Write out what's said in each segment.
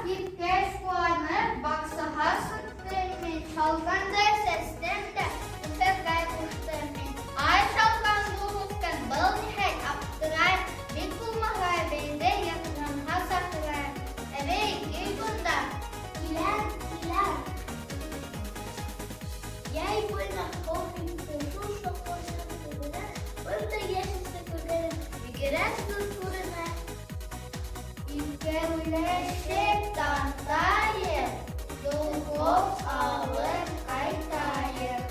Киткәс, ҡыуанып, баҡсаға сыҡтым мин. Шалҡанды сәстем дә, үҫергә ҡуштым мин. Ай, шалҡан ҙур үҫкән, был ни хәл, аптырайым. Бик булмаһа, әбейҙе ярҙамға саҡырайым. Әбей, кил бында. Киләм, киләм. Йәй буйына һыу китте, шул шалҡандың төбөнә бындай йәшелсә күргәнем бигерәк ҙур күренә. Икәүләшеп тартайыҡ, йолҡоп алып ҡайтайыҡ.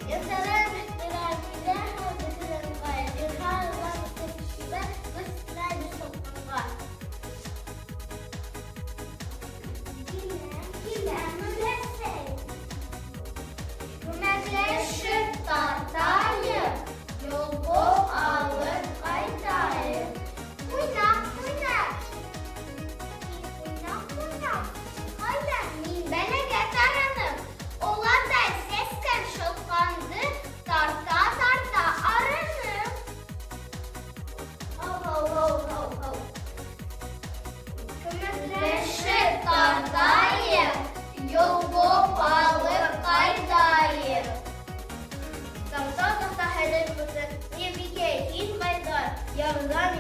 Йәшәрә, бөтөрә, килә һәм бөтөрә ҡайын. Ирһә алға үҫеп кибә, көс менән шалҡанға. Киләм, киләм, өләсәй. Күмәкләшеп тартайыҡ, йолҡоп алып ҡайтайыҡ. Уйнаҡ, уйнаҡ. Уйнаҡ, уйнаҡ. Ҡайҙа мин бәләгә тарыным. Олатай сәскән шалҡанды тарта-тарта арыным. Һау, һау, һау, һау, һау. Күмәкләшеп тартайыҡ, йолҡоп алып ҡайтайыҡ. Тарта-тарта хәлем бөтә. Мирбикә, һин ҡайҙа? Ярҙам